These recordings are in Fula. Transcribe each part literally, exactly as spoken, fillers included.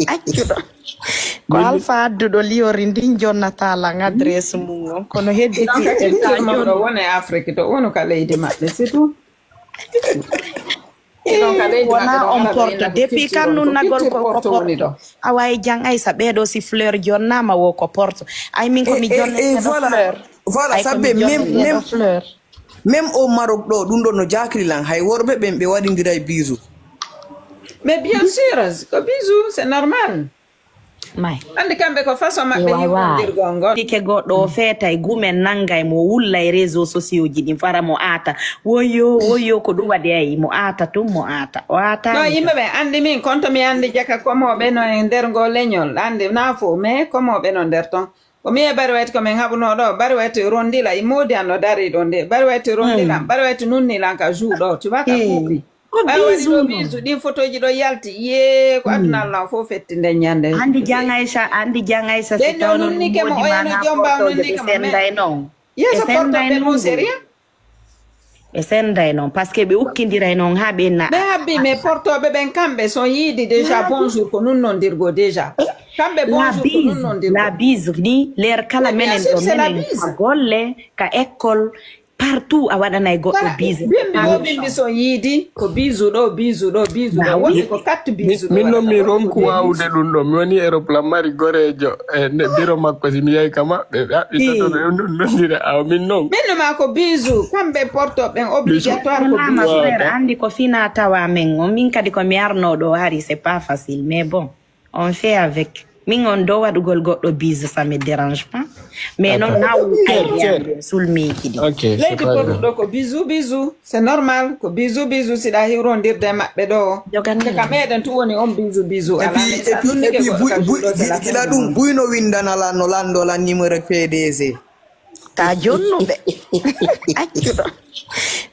Accuɗo. Ko Alpha adduɗo liori ndin jonnata lan adresse mum on. Kono heddi donc, culture mon ɗo woni Afrique to wonu ka leydi maɓɓe c'est tout. Wona on porto depuis kan nunnagol ko ko porto. Awa e jang aysa ɓeeɗo si fleur jonnama wo ko porto. Ay min ko mi jonne fleur. Voilà, sabbe même même fleur. Même au Maroc ɗo ɗum ɗo no jakri lan hay worɓe ɓen ɓe waɗindiray bisou. Mais bien sûr ko bisou c'est normal. May andi kamɓe ko façon maɓɓe yiwondirgol ngol. Tike goɗɗo o feetay gumen nangay mo wullay réseau sociaux ji ɗin fara mo aata woyo woyo ko ɗum waɗi ay mo aata tun mo aata o aata. No yimɓe ɓe andi min konto mi andi jaka komoɓe no e nder ngo leñol andi na fo mais komoɓe no nder ton. Ko mi e bari wayti ko min haɓuno ɗo bari wayti rondila i moodi an no dari ɗo nde bari wayti rondila bari wayti nunni lan ka jour ɗo tu waka kuuɓi. Ɓay waɗi ɗo bisu ɗin fotoji ɗo yalti ye ko aduna allah fof fetti nden ñande. Andi jang aysa andi jang aysa si tawno nunnike mo oyano jomba nunnike mo senday non. Yeso porto ɓe non sérieux. Ɓe senday non parce que ɓe ukkindiray non ha ɓe na ɓe habbi mais portoɓe ɓen kamɓe son yiidi déjà bonjour ko nunnondirgo déjà. Kamɓe bonjour ko nunnondirgo la bise ni leer kala menen ɗo menen ka golle ka école. Partout a waɗanay goɗɗo bise bimbi o bimbi son yiidi ko bisu ɗo bisu ɗo bisu ɗo woni ko quatre bisu ɗo min noon mi ronku wawude ɗum ɗo mi woni europe la mari goreejo e biro makko si mi yahi ka maɓɓe ɓe haɓɓi toto ɓe nondondira aw min noon min noma ko bisu kamɓe porto ɓen obligatoire ko bisu. Andi ko fina tawa men on min kadi ko mi arno ɗo hari c'est pas facile mais bon. On fait avec. Min on do waɗugol goɗɗo bise ça me dérange pas. Mais non na sulmiki ɗi. Leydi portuɗo ko bisou bisou c'est normal ko bisou bisou siɗa hiwrondirde e maɓɓe ɗo. Ka meɗen tu woni on bisou bisou alagila ɗum buyno windanala no landola numéro pdg. Ka jonnuɓe accuɗo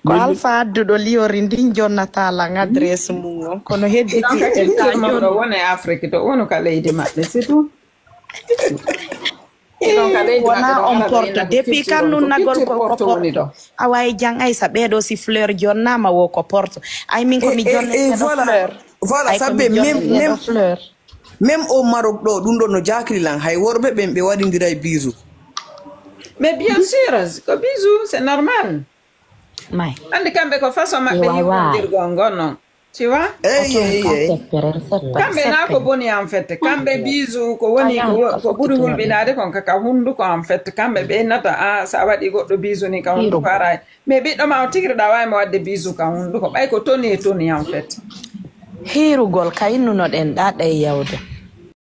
ko alpha adduɗo liori ndin jonnata lan adresse mum on kono heddi culture mon ɗo woni afrique to wonu ka leydi maɓɓe c'est tout. Wona on porto depuis kan nunnagol ko ko porto awa e jang aysa ɓeeɗo si fleur jonnama wo ko porto ay min komi jonne fleur. Voilà sabbe même même fleur. Même au maroc ɗo ɗum ɗo no jakri lan hay worɓe ɓen ɓe waɗindiray bisou. Mais bien sûr ko bisou c'est normal. May andi kamɓe ko façon maɓɓe yiwondirgol ngon noon. Tu vois? Kamɓe na ko boni en fait kamɓe bisou ko woni ko ɓuri hulɓinade kon kaka hunduko en fait kamɓe ɓe nata a sa waɗi goɗɗo bisou ni ka hunduko aray. Mais ɓiɗɗo ma o tigriɗa wawi mo wadde bisou ka hunduko ɓay ko toni e toni en fait. Hiirugol ka innunoɗen ɗa ɗay yawde.